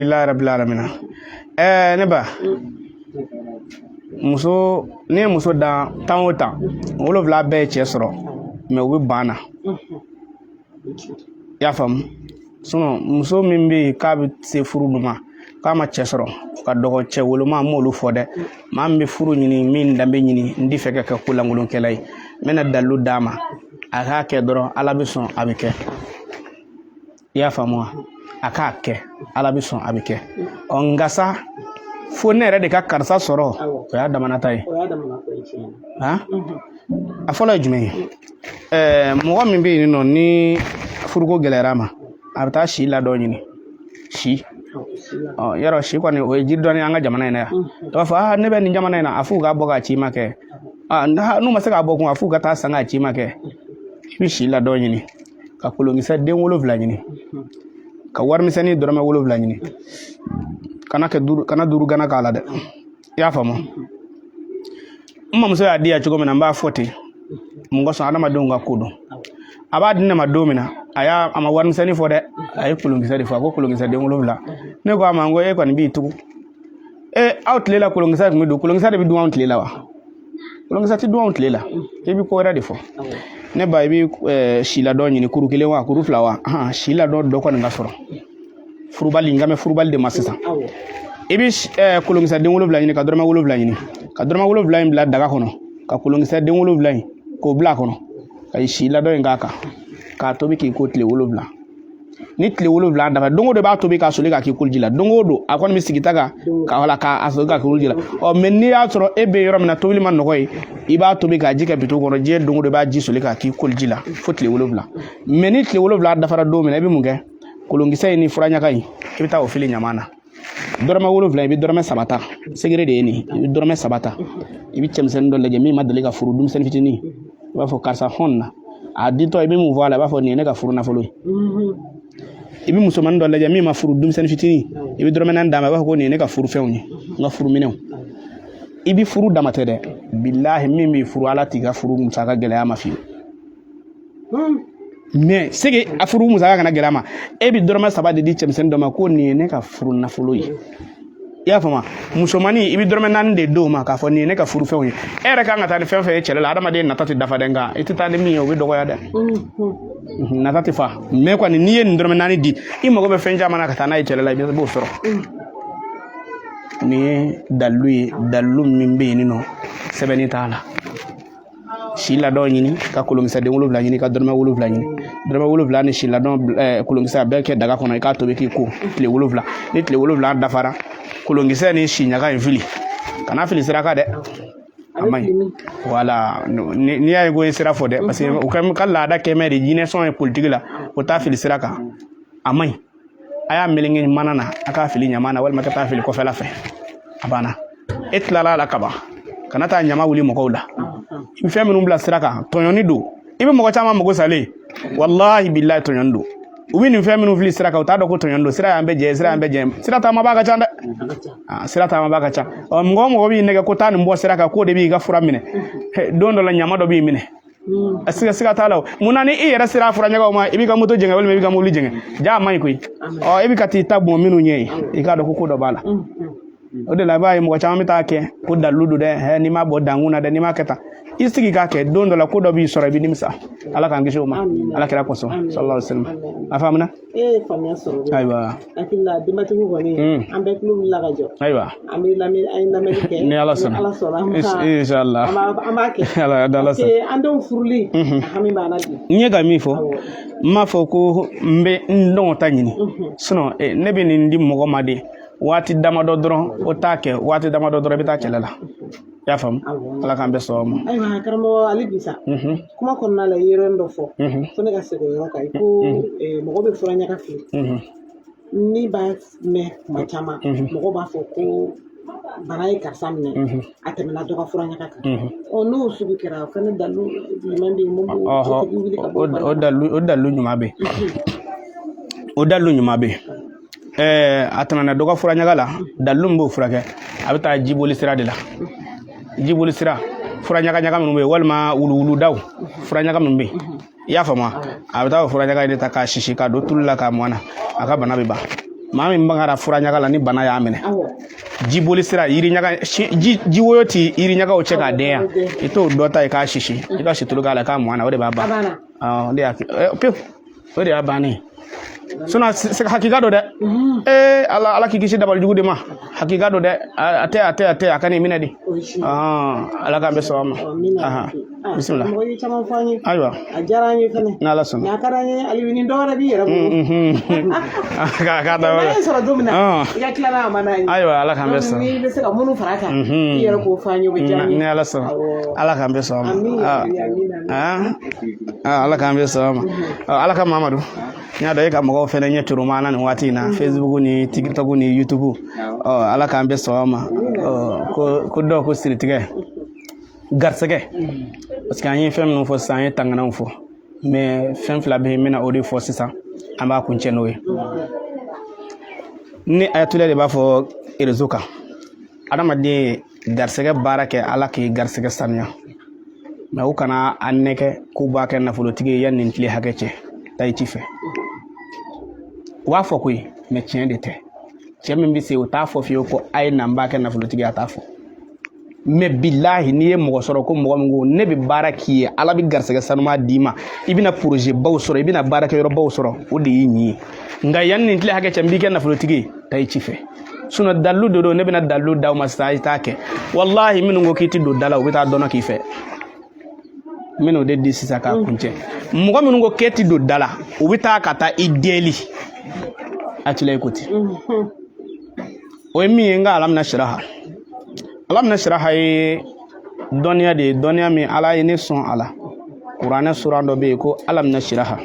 Alhamdulilayi rabbil alamina. Ne ba, muso, ne ye muso dan 10 o 10, 7 bɛɛ ye cɛ sɔrɔ, mais u bɛ ban na. I y'a faamu? Sinon muso min bɛ yen k'a bɛ se furu dun ma k'a ma cɛ sɔrɔ, ka dɔgɔ. Cɛ woloma, n m'olu fɔ dɛ. Maa min bɛ furu ɲini, min danbe ɲini, n t'i fɛ ka kɛ ko lankolonkɛla ye, n bɛna dalilu d'a ma, a k'a kɛ dɔrɔn, Ala bɛ sɔn, a bɛ kɛ. I y'a faamu wa? A k'a kɛ, Ala bɛ sɔn, a bɛ kɛ. Ɔ, nka sa, fo ne yɛrɛ de ka karisa sɔrɔ, o y'a damana ta ye. Han, a fɔlɔ ye jumɛn ye? Mɔgɔ min bɛ yen nɔ ni furuko gɛlɛyara a ma, a bɛ taa si ladɔn ɲini, si. Ɔ, yarɔ, si kɔni, o ye jiri dɔɔni an ka jamana in na yan. I b'a fɔ, aa, ne bɛ nin jamana in na, a f'u k'a bɔ k'a ci ma kɛ. Aa, n'u ma se k'a bɔ kun, a f'u ka taa san k'a ci ma kɛ. I bɛ si ladɔn ɲini, ka kolonkisɛ den 7 ɲini, ka warimisɛnnin dɔrɔmɛ 7 ɲini, kana kɛ duuru, kana duuru gana k'a la dɛ. I y'a faamu? N mamuso y'a di yan cogo min na, n b'a fɔ ten. Mun kosɔn? Adamadenw ka ko don. A b'a di ne ma don min na, a y'a a ma warimisɛnnin fɔ dɛ, a ye kolonkisɛ de fɔ. A ko kolonkisɛ den 7. Ne ko a ma, n ko e kɔni b'i tugu e aw tile la, kolonkisɛ tun bɛ dun, kolonkisɛ de bɛ dun anw tile la wa? Kolonkisɛ tɛ dun anw tile la. I bɛ ko wɛrɛ de fɔ. Ne ba, i bɛ si ladɔn ɲini, kuru kelen wa, kuru fila wa, si ladɔn dɔ kɔni ka sɔrɔ. Furubali, n kan bɛ furubali de ma sisan. I bɛ kolonkisɛ den 7 ɲini, ka dɔrɔmɛ 7 ɲini, ka dɔrɔmɛ 7 in bila daga kɔnɔ, ka kolonkisɛ den 7 in k'o bila a kɔnɔ, ka si ladɔn in k'a kan, k'a tobi k'i ko tile 7. Ni tile 7 dafa, don o don i b'a tobi k'a soli k'a k'i koliji la. Don o don a kɔni bɛ sigi ta kan ka wala k'a soli k'a koliji la. Ɔ, mais n'i y'a sɔrɔ e bɛ yɔrɔ min na, tobili ma nɔgɔ ye, i b'a tobi k'a ji kɛ bitɔn kɔnɔ diɲɛ. Don o don i b'a ji soli k'a k'i koliji la fo tile 7. Mais ni tile 7 dafara don min na, i bɛ mun kɛ? Kolonkisɛ in ni furaɲaga in, i bɛ taa o fili ɲama na. Dɔrɔmɛ 7, i bɛ dɔrɔmɛ 3 ta. Secret de ye nin. I bɛ dɔrɔmɛ 3 ta, i bɛ cɛmisɛnnin dɔ lajɛ min ma deli ka furu, denmisɛnnin fitinin. I b'a fɔ karisa, hɔn na a ditɔ, i bɛ mun fɔ a la? I b'a fɔ nin ye ne ka furu nafolo ye. I bɛ musomanin dɔ lajɛ min ma furu, denmisɛnnin fitinin, i bɛ dɔrɔmɛ 4 d'a ma. I b'a fɔ ko nin ye ne ka furu fɛnw ye, n ka furu minɛnw. I bɛ furu dama tɛ dɛ, bilahi, min b'i furu, Ala t'i ka furu musaka gɛlɛya ma fiyewu. Mais sege a furu musaka kana gɛlɛya ma, e bɛ dɔrɔmɛ 3 de di cɛmisɛnnin dɔ ma ko nin ye ne ka furu nafolo ye. I y'a faamu? Musomanin, i bɛ dɔrɔmɛ 4 de d'o ma k'a fɔ nin ye ne ka furu fɛnw ye. E yɛrɛ kan ka taa ni fɛn fɛn ye cɛla la, adamaden nata tɛ dafa dɛ, nka i tɛ taa ni min ye, o bɛ dɔgɔya dɛ, nata tɛ fa. Mais kɔni, n'i ye nin dɔrɔmɛ 4 di, i mago bɛ fɛn caman na ka taa n'a ye cɛla la, i b'o sɔrɔ. Nin ye dalilu ye, dalilu min bɛ yen nɔ, sɛbɛnni t'a la. Si ladɔn ɲini, ka kolonkisɛ den 7 ɲini, ka dɔrɔmɛ 7 ɲini, dɔrɔmɛ 7 ni si ladɔn, kolonkisɛ, a bɛɛ kɛ daga kɔnɔ, i k'a tobi k'i ko tile 7. Ni tile 7 dafara, kolonkisɛ ni si ɲaga in fili, kana fili sira kan dɛ, a man ɲi. Wala n'i y'a ye ko ye sira fɔ dɛ, parce que u ka laada kɛmɛ de jinɛ sɔn ye politiki la, o t'a fili sira kan, a man ɲi. A y'a melenge mana na, a k'a fili ɲama na, walima ka taa fili kɔfɛla fɛ, a banna. E tilala a la kaban, kana taa ɲama wuli mɔgɔw la. I bɛ fɛn minnu bila sira kan, tɔɲɔni don. I bɛ mɔgɔ caman mago salen, walahi bilahi, tɔɲɔni don. U bɛ nin fɛn minnu fili sira kan, u t'a dɔn ko tɔɲɔni don. Sira y'an bɛɛ jɛ, sira y'an bɛɛ jɛ. Sira taamabaa ka ca dɛ, sira taamabaa ka ca. Ɔ, mɔgɔ o mɔgɔ b'i nɛgɛ ko taa nin bɔ sira kan, k'o de b'i ka fura minɛ, don dɔ la ɲama dɔ b'i minɛ. Siga siga t'a la. O mun na? Ni i yɛrɛ sera fura ɲagaw ma, i b'i ka moto jɛngɛ walima i b'i ka mobili jɛngɛ, ja a man ɲi koyi. Ɔ, e bɛ ka t'i ta bɔn minnu ɲɛ ye, i k'a dɔn ko ko dɔ b'a la. O de la, i b'a ye mɔgɔ caman bɛ taa kɛ ko dalilu don dɛ. Hɛ, n'i m'a bɔ dankun na dɛ, n'i m'a kɛ tan, i sigi k'a kɛ, don dɔ la ko dɔ b'i sɔrɔ, i bɛ nimisa. Ala k'an kisi o ma, Ala kira kosɔn, sallallahu alaihi wasallam. A faamuna? E ye faamuya sɔrɔ. Ayiwa. Hakili la, denbatigiw kɔni, an bɛɛ tulo wulila ka jɔ. Ayiwa. An bɛ lamɛn, an ye lamɛnni kɛ. Ni Ala sɔnna. Ala sɔnna, an b'a Inshallah. An b'a kɛ. Ala ala Parce sɔnna. que an denw furuli, a hami b'an na bi. N ye ka min fɔ, n m'a fɔ ko n bɛ n dɔngɔ ta ɲini. Sinon ne bɛ nin di mɔgɔ ma de waati damadɔ dɔrɔn, o t'a kɛ waati damadɔ dɔrɔn, i bɛ taa kɛlɛ la. I y'a faamu? Ala k'an bɛɛ sɔn o ma. Ayiwa karamɔgɔ, hali bi sa, kuma kɔnɔna la, i ye yɔrɔ dɔ fɔ, fo ne ka segin o yɔrɔ kan. I ko mɔgɔ bɛ fura ɲaga fili. Ni b'a mɛn kuma caman, mɔgɔ b'a fɔ ko bana ye karisa minɛ, a tɛmɛna dɔ ka fura ɲaga kan. Ɔ, n'o sugu kɛra, o fana dalu jumɛn bɛ yen mun b'o tigi wuli ka bɔ bana O dalu, o dalu ɲuman bɛ yen, o dalu ɲuman bɛ yen. A tɛmɛna dɔ ka fura ɲaga la, dalu min b'o furakɛ, a bɛ taa jiboli sira de la. Jiboli sira, fura ɲaga ɲaga minnu bɛ yen, walima wuluwuludaw, fura ɲaga minnu bɛ yen, i y'a faamu? A bɛ taa o fura ɲaga in de ta k'a sisi k'a don tulu la k'a mɔn na, a ka bana bɛ ban. Maa min bagara fura ɲaga la, ni bana y'a minɛ, jiboli sira, yiri ɲaga, ji woyo ti yiri ɲagaw cɛ k'a den yan, i t'o dɔ ta i k'a sisi, i ka situlu k'a la, k'a mɔn na, o de b'a ban. O de y'a pewu, o de y'a bannen ye. Sinon hakika don dɛ. Ee Ala, Ala k'i kisi dabali jugu de ma. Hakika don dɛ. A tɛ, a tɛ, a tɛ, a ka n'i minɛ de. Ala k'an bɛ sɔn a ma. Bisimila. Mɔgɔ ye caman fɔ an ye. Ayiwa. A diyara an ye fɛnɛ. N'Ala sɔnna. Nka a ka d'an ye hali ni dɔ wɛrɛ b'i yɛrɛ bolo. K'a da N'an ye sɔrɔ don min na, i ka tila n'a ma d'an ye. Ayiwa, Ala k'an bɛ sɔn. N'i bɛ se ka minnu fara a kan, i yɛrɛ k'o fɔ an ye, o bɛ diya an ye. Ni Ala sɔnna. Ala k'an bɛ sɔn a ma. Ala k'an bɛ sɔn a ma. Ala ka Mamadu. N y'a dɔn e ka mɔgɔw fɛnɛ ɲɛ turu na nin waati in na, Facebook ni TikTok ni YouTube. Ɔ, Ala k'an bɛ sɔn a ma. Ko ko dɔw ko siritigɛ garisɛgɛ, parce que an ye fɛn minnu fɔ sisan, an ye tanganaw fɔ, mais fɛn fila bɛ yen, n bɛna o de fɔ sisan, an b'a kuncɛ n'o ye. Ni Ayatollah de b'a fɔ réseau kan, adamaden garisɛgɛ baara kɛ, Ala k'i garisɛgɛ sanuya, mais u kana a nɛgɛ k'u b'a kɛ nafolotigi ye yanni nin tile hakɛ cɛ. Taa i ci fɛ, u b'a fɔ koyi, mais tiɲɛ de tɛ. Cɛ min bɛ se, o t'a fɔ fiyewu ko a ye na n b'a kɛ nafolotigi ye, a t'a fɔ. Mais bilahi, n'i ye mɔgɔ sɔrɔ ko mɔgɔ min ko ne bɛ baara k'i ye, Ala bɛ garisɛgɛ sanuma d'i ma, i bɛna projet baw sɔrɔ, i bɛna baarakɛyɔrɔ baw sɔrɔ, o de y'i ɲin ye. Nka yanni nin tile hakɛ cɛ, n b'i kɛ nafolotigi ye, taa i ci fɛ. Sinon dalilu de don, ne bɛna dalilu d'aw ma sisan, i t'a kɛ. Walahi, minnu ko k'i tɛ don da la, u bɛ taa dɔnɔ k'i fɛ. N bɛna o de di sisan k'a kuncɛ. Mɔgɔ minnu ko k'e tɛ don da la, u bɛ taa ka taa i deli a tila i ko ten. O ye min ye, n ka alamina siraha, alamina siraha ye dɔnniya de ye, dɔnniya min Ala ye ne sɔn a la. Kuranɛ suran dɔ bɛ yen ko alamina siraha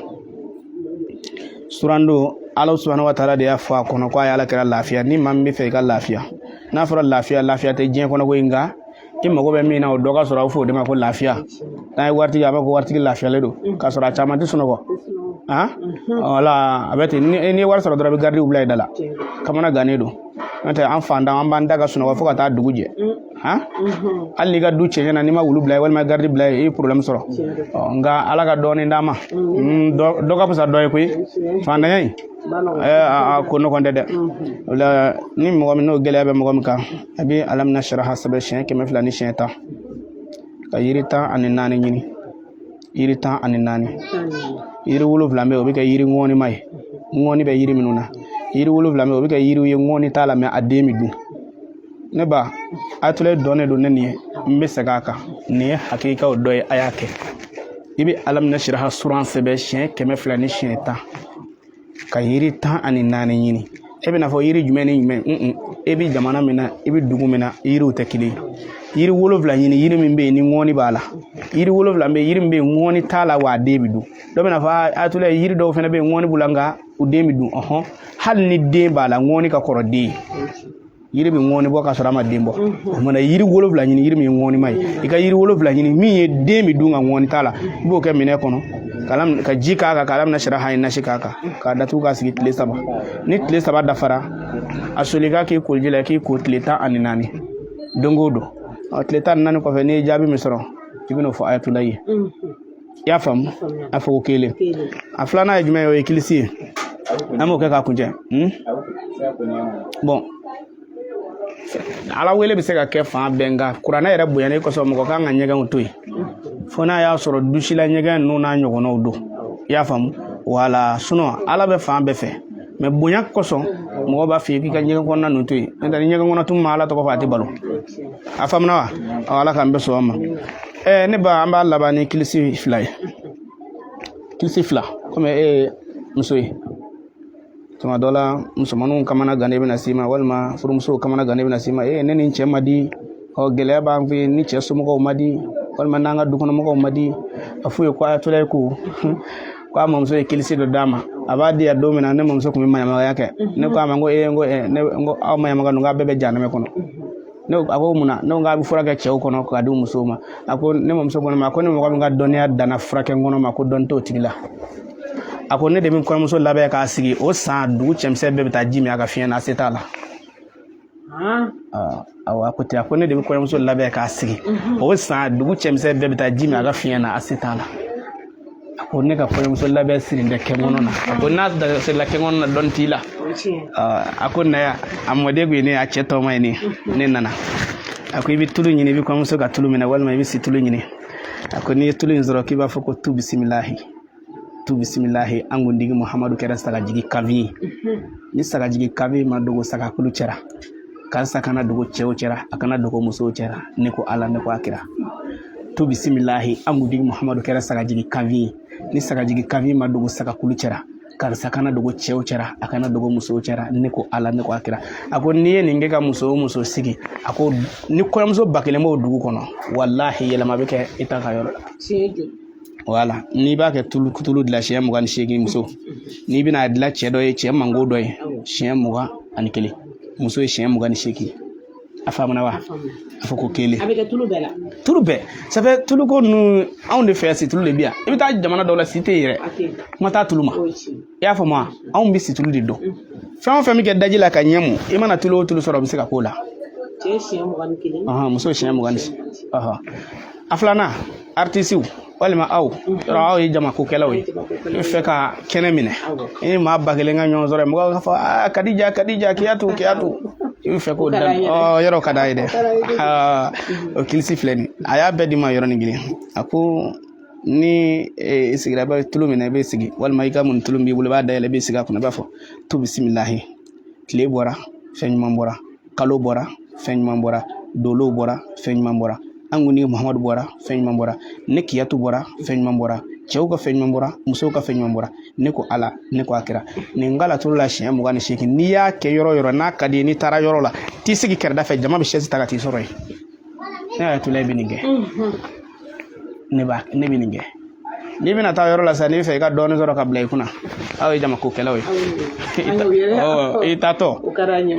suran don. Ala subahana wa taala de y'a fɔ a kɔnɔ ko a ye Ala kɛra lafiya. Ni maa min bɛ fɛ i ka lafiya, n'a fɔra lafiya, lafiya tɛ diɲɛ kɔnɔ koyi, nka i mago bɛ min na, o dɔ ka sɔrɔ, a bɛ fɔ o de ma ko lafiya. N'a ye waritigi, a b'a fɔ ko waritigi lafiyalen don, k'a sɔrɔ a caman tɛ sunɔgɔ. Han, wala a bɛ ten. N'i ye wari sɔrɔ dɔrɔn, i bɛ garidiw bila i da la, kamana gannen don. N'o tɛ, an fantan, an b'an da ka sunɔgɔ fo ka taa dugu jɛ. Han, hali n'i ka du cɛ ɲɛna, n'i ma wulu bila yen walima garidi bila yen, i ye problème sɔrɔ. Nka Ala ka dɔɔnin d'an ma, dɔ ka fisa dɔ ye koyi. Fantanya in, a ko nɔgɔn tɛ dɛ. O la, ni mɔgɔ min n'o gɛlɛya bɛ mɔgɔ min kan, a bɛ alamina saraha sɛbɛn siɲɛ 200 ni siɲɛ 10, ka yiri 14 ɲini, yiri 14. Yiri wolonwula bɛ yen, o bɛ kɛ yiri ŋɔnima ye, ŋɔni bɛ yiri minnu na. Yiri wolonwula bɛ yen, o bɛ kɛ yiriw ye, ŋɔni t'a la, mais a den bɛ dun. Ne ba Ayatollah dɔnnen don ne nin ye, n bɛ segin a kan, nin ye hakikaw dɔ ye. A y'a kɛ, i bɛ alamina siraha suran sɛbɛn siɲɛ 200 ni siɲɛ 10, ka yiri 14 ɲini. E bɛna fɔ yiri jumɛn ni jumɛn? E bɛ jamana min na, i bɛ dugu min na, yiriw tɛ kelen ye. Yiri wolonwula ɲini, yiri min bɛ yen ni ŋɔni b'a la. Yiri wolonwula bɛ yen, yiri min bɛ yen ŋɔni t'a la, wa a den bɛ dun. Dɔ bɛna fɔ Ayatollah, yiri dɔw fana bɛ yen, ŋɔni b'u la, nka u den bɛ dun. Ɔhɔn, hali ni den b'a la, ŋɔni ka kɔrɔ den ye. Yiri bɛ ŋɔni bɔ ka sɔrɔ a ma den bɔ. O mana yiri wolonwula ɲini, yiri min ye ŋɔnima ye. I ka yiri wolonwula ɲini min ye den bɛ dun ka ŋɔni t'a la, i b'o kɛ minɛ kɔnɔ, ka ji k'a kan, ka alamina siraha ye nasi k'a kan, k'a datugu k'a sigi tile 3. Ni tile 3 dafara, a soli k'a k'i koliji la, k'i ko tile 14, don o don. Tile 14 kɔfɛ, n'i ye jaabi min sɔrɔ, i bɛn'o fɔ Ayatollah ye. I y'a faamu? A fɔ ko kelen. A filanan ye jumɛn ye? O ye kilisi ye, an b'o kɛ k'a kuncɛ. Bon, Ala wele bɛ se ka kɛ fan bɛɛ, nka kuranɛ yɛrɛ bonyanen kosɔn, mɔgɔ kan ka ɲɛgɛnw to yen, fo n'a y'a sɔrɔ dusila ɲɛgɛn ninnu n'a ɲɔgɔnnaw don. I y'a faamu? Wala, sinon Ala bɛ fan bɛɛ fɛ, mais bonya kosɔn, mɔgɔ b'a f'i ye k'i ka ɲɛgɛn kɔnɔna ninnu to yen. N'o tɛ, ni ɲɛgɛn kɔnɔ tun ma Ala tɔgɔ fɔ, a tɛ balo. A faamuna wa? Ala k'an bɛɛ sɔn a ma. Ne ba, an b'a laban ni kilisi fila ye, kilisi fila. Komi e ye muso ye, tuma dɔ la musomaninw kamana gannen bɛna s'i ma, walima furumusow kamana gannen bɛna s'i ma: ee, ne ni n cɛ man di, ɔ gɛlɛya b'an fɛ yen, ni cɛ somɔgɔw man di, walima n'an ka dukɔnɔmɔgɔw man di. A f'u ye ko Ayatollah ko a mamuso ye kilisi dɔ d'a ma, a b'a di yan. Don min na ne mamuso tun bɛ maɲamagaya kɛ, ne ko a ma, n ko ee, n ko ne ko aw maɲamaga ninnu, k'a bɛɛ bɛ jahanamɛ kɔnɔ. Ne a ko mun na? Ne ko k'a bɛ furakɛ cɛw kɔnɔ k'a di musow ma. A ko ne mamuso ko ne ma ko ne mɔgɔ min ka dɔnniya danna furakɛ kɔnɔ ma, ko dɔnni t'o tigi la. A ko ne de bɛ kɔɲɔmuso labɛn k'a sigi, o san dugu cɛmisɛn bɛɛ bɛ taa ji min a ka fiɲɛ na, a se t'a la. Awɔ, a ko ten. A ko ne de bɛ kɔɲɔmuso labɛn k'a sigi, o san dugu cɛmisɛn bɛɛ bɛ taa ji min a ka fiɲɛ na, a se t'a la. A Ko ne ka kɔɲɔmuso labɛn sirilen tɛ kɛnkɔnɔ na. A ko n'a sirila kɛnkɔnɔ na, dɔnni t'i la. A ko na yan, a mɔden kun ye ne ye, a cɛ tɔgɔma ye ne. Ne nana, a ko i bɛ tulu ɲini, i bɛ kɔɲɔmuso ka tulu minɛ walima i bɛ situlu ɲini. A ko n'i ye tulu in sɔrɔ, k'i b'a fɔ ko tu bisimilahi, tu bisimilahi, an kuntigi Muhamadu kɛra sagajigi kabi ye. Ni sagajigi kabi ma dogo sagakulu cɛra, karisa kana dogo cɛw cɛra, a kana dogo musow cɛra. Ne ko Ala, ne ko a kira. Tu bisimilahi, an kuntigi Muhamadu kɛra sagajigi kabi ye. Ni sagajigi kabi ma dogo sagakulu cɛra, karisa kana dogo cɛw cɛra, a kana dogo musow cɛra. Ne ko Ala, ne ko a kira. A ko n'i ye nin kɛ ka muso o muso sigi, a ko ni kɔɲɔmuso 1000 b'o dugu kɔnɔ, walahi yɛlɛma bɛ kɛ i ta ka yɔrɔ la. Wala n'i b'a kɛ tulu tulu dilan siɲɛ 28 muso, n'i bɛna a dilan cɛ dɔ ye, cɛ mango dɔ ye, siɲɛ 21, muso ye siɲɛ 28. A faamuna wa? A fɔ ko kelen. A bɛ kɛ tulu bɛɛ la? Tulu bɛɛ. Ça fait tulu ko ninnu, anw de fɛ yan situlu de bi yan. I bɛ taa jamana dɔw la, si tɛ yen yɛrɛ, kuma t'a tulu ma. I y'a faamu wa? Anw bɛ situlu de dɔn. Fɛn o fɛn bɛ kɛ daji la ka ɲɛ mu, i mana tulu o tulu sɔrɔ, o bɛ se ka k'o la. Cɛ siɲɛ 21. Muso siɲɛ 20. A filanan, artisiw walima aw yɔrɔ, aw ye jamakokɛlaw ye, i bɛ fɛ ka kɛnɛ minɛ, i ni maa 1000 ka ɲɔgɔn sɔrɔ, mɔgɔw b'a fɔ aa Kadija, Kadija, Kiyatu, Kiyatu, i bɛ fɛ k'o da yɔrɔ ka d'a ye dɛ. O kilisi filɛ nin, a y'a bɛɛ d'i ma yɔrɔnin kelen. A ko ni i sigira, i bɛ tulu minɛ, i bɛ sigi, walima i ka mun tulu b'i bolo, i b'a dayɛlɛ, i bɛ sigi a kunna, i b'a fɔ tu bisimilahi, tile bɔra, fɛn ɲuman bɔra, kalo bɔra, fɛn ɲuman bɔra, dolo bɔra, fɛn ɲuman bɔra, an kuntigi Muhamadu bɔra, fɛn ɲuman bɔra, ne Kiyatu bɔra, fɛn ɲuman bɔra, cɛw ka fɛn ɲuman bɔra, musow ka fɛn ɲuman bɔra. Ne ko Ala, ne ko a kira. Nin kala tulu la siɲɛ 28, n'i y'a kɛ yɔrɔ o yɔrɔ, n'a ka di ye, n'i taara yɔrɔ la, t'i sigi kɛrɛda fɛ, jama bɛ sɛsi ta ka t'i sɔrɔ yen. Ne y'a tula, i bɛ nin kɛ, ne b'a ne bɛ nin kɛ. N'i bɛna taa yɔrɔ la sisan, n'i bɛ fɛ i ka dɔɔnin sɔrɔ ka bila i kunna, aw ye jamakokɛlaw ye, i taatɔ,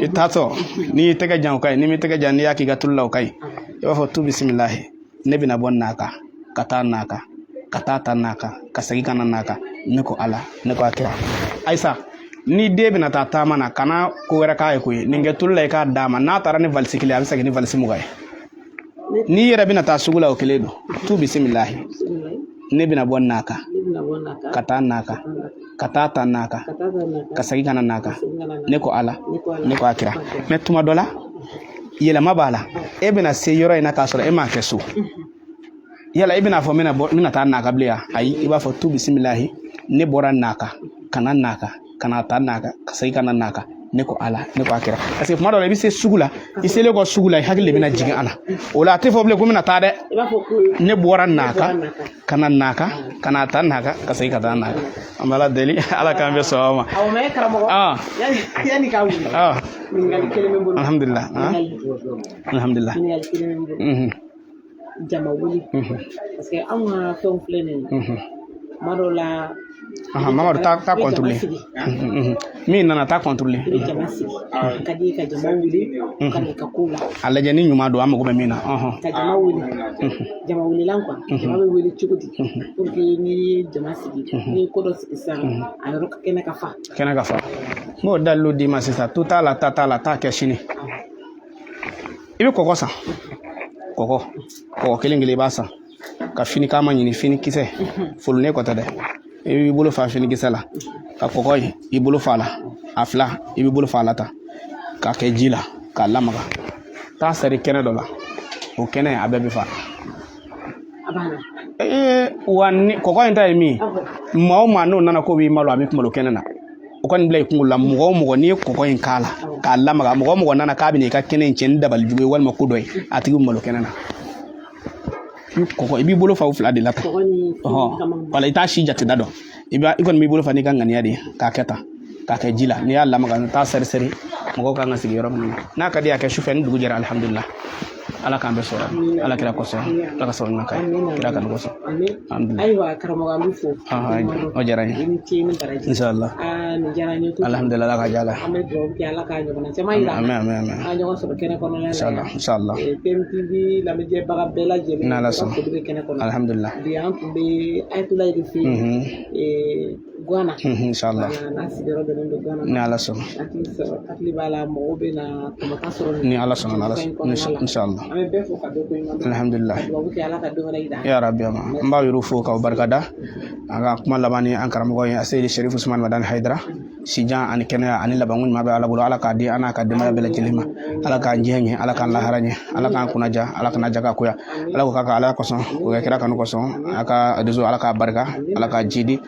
i taatɔ, n'i y'i tɛgɛ jan, o ka ɲi. N'i m'i tɛgɛ jan, n'i y'a k'i ka tulu la, o ka ɲi. I b'a fɔ tu bisimilahi, ne bɛna bɔ Naka ka taa Naka, ka taa ta Naka, ka segin ka na Naka. Ne ko Ala, ne ko a kira. Ayisa, ni den bɛna taa taama na, kana ko wɛrɛ k'a ye koyi. Nin kɛ tulu la, i k'a d'a ma. N'a taara ni valisi kelen, a bɛ segin ni valisi 20 ye. N'i yɛrɛ bɛna taa sugu la, o kelen don. Tu bisimilahi, ne bɛna bɔ Naka ka taa Naka, ka taa ta Naka, ka segin ka na Naka. Ne ko Ala, ne ko a kira. Mais tuma dɔ la, yɛlɛma b'a la. E bɛna se yɔrɔ in na k'a sɔrɔ e m'a kɛ so. Yala i bɛna fɔ n bɛna bɔ, n bɛna taa Naka bilen wa? Ayi, i b'a fɔ tu bisimilahi, ne bɔra Naka ka na Naka, ka na ta Naka, ka segin ka na Naka. Ne ko Ala, ne ko a kira. Parce que tuma dɔ la, i bɛ se sugu la, i selen kɔ sugu la, i hakili de bɛna jigin a la. O la, a tɛ fɔ bilen ko n bɛna taa dɛ. Ne bɔra Naka ka na Naka, ka na ta Naka, ka segin ka taa Naka. An bɛ Ala deli, Ala k'an bɛn sawaba ma. Awɔ, mais karamɔgɔ, yanni k'a wuli, ɲininkali kelen bɛ n bolo. Alhamdulilah, alhamdulilah. Ɲininkali kelen bɛ n bolo. Jama wuli, parce que anw ka fɛnw filɛ nin ye, kuma dɔw la. Mamadu, taa contrôler min nana, taa contrôler. I bɛ jama sigi, a ka di ka jama wuli ka na i ka kow la. A lajɛ ni ɲuman don, an mago bɛ min na. Ka jama wuli, jama wulilan quoi. Jama bɛ wuli cogo di pour que n'i ye jama sigi, n'i ye ko dɔ sigi sisan, a yɔrɔ kɛnɛ ka fa? Kɛnɛ ka fa, n b'o dalilu d'i ma sisan. Tu t'a la, ta t'a la, t'a kɛ sini. I bɛ kɔgɔ san, kɔgɔ kɔgɔ kelen kelen, i b'a san ka fini kama ɲini, fini kisɛ folonnen kɔ tɛ dɛ. I b'i bolo fa fini kisɛ la ka kɔgɔ ye, i bolo fa la, a fila, i b'i bolo fa la tan k'a kɛ ji la k'a lamaga, taa sari kɛnɛ dɔ la, o kɛnɛ a bɛɛ bɛ fa. Wa ni kɔgɔ in ta ye min ye, maa o maa n'o nana k'o b'i malo, a bɛ malo kɛnɛ na, o kɔni bila i kunkolo la. Mɔgɔ o mɔgɔ n'i ye kɔgɔ in k'a la k'a lamaga, mɔgɔ o mɔgɔ nana k'a bɛna i ka kɛnɛ in tiɲɛ ni dabali jugu ye walima ko dɔ ye, a tigi bɛ malo kɛnɛ na. I kɔgɔ, i b'i bolo fa o fila de la tan. Wala i t'a si jate da dɔn, i b'a, i kɔni b'i bolo fa n'i ka ŋaniya de ye k'a kɛ tan, k'a kɛ ji la. N'i y'a lamaga, taa sɛri sɛri mɔgɔw kan ka sigi yɔrɔ min na. N'a ka di a kɛ sufɛ, ni dugu jɛra, alihamudulila. Ala k'an bɛɛ sɔrɔ Ala kira kosɔn, Ala ka sɔrɔ ɲuman kɛ kira kanu kosɔn. Ayiwa karamɔgɔ, an bɛ fo. O diyara n ye. I ni ce ni baraji. Inshallah. na nin diyara n ye kojugu. Alhamdulillah, Ala ka diya la. An bɛ dugawu kɛ Ala k'a ɲɔgɔnna caman yira an Amin na. amin amin. An ka ɲɔgɔn sɔrɔ kɛnɛ kɔnɔna la Inshallah yan. inshallah. PMTV lamɛnjɛbaga bɛɛ lajɛlen, N'Ala bɛɛ ka sɔnna. foli bɛ kɛnɛ kɔnɔ. Alhamdulillah. Bi an tun bɛ Ayatulayi de fɛ yen, Guwana. Inshallah. Voilà, n'a sigiyɔrɔ bɛnnen don Guwana Ni ma. Ala sɔnna. Hakili b'a la, mɔgɔw bɛ na tɔmɔta sɔrɔ nin Ni Ala sɔnna, ni Ala jɛmukan in sɔnna. kɔnɔna la. Inshallah. An bɛ bɛɛ fo ka bɛɛ ko ɲuman dɔn. Alhamdulillah. Ka dugawu kɛ Ala ka don wɛrɛ yira an na. Ya rabbi ama n b'aw yɛrɛ fo k'aw barikada. An ka kuma laban ni an karamɔgɔ ye Aseyidi Sherif Usman Madani Haidara, sijan ani kɛnɛya ani labanko ɲuman bɛ Ala bolo, Ala k'a di an n'a ka denbaya bɛɛ lajɛlen ma. Ala k'an diɲɛ ɲɛ, Ala k'an lahara ɲɛ, Ala k'an kunnaja, Ala kana jaga koya, Ala k'o k'a ka Ala kosɔn, k'o kɛ kira kanu kosɔn, a ka dusu, Ala k'a barika, Ala k'a jidi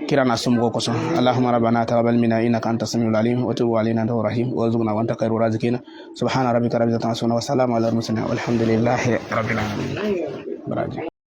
kira n'a somɔgɔw kosɔn. Allahumma rabbana taqabbal minna innaka anta samiul alim wa tub alaina anta rahim warzuqna wa anta khairur raziqin. Subhana rabbika rabbil izzati amma yasifun wa salamun ala al mursalin walhamdulillahi rabbil alamin. Baraji.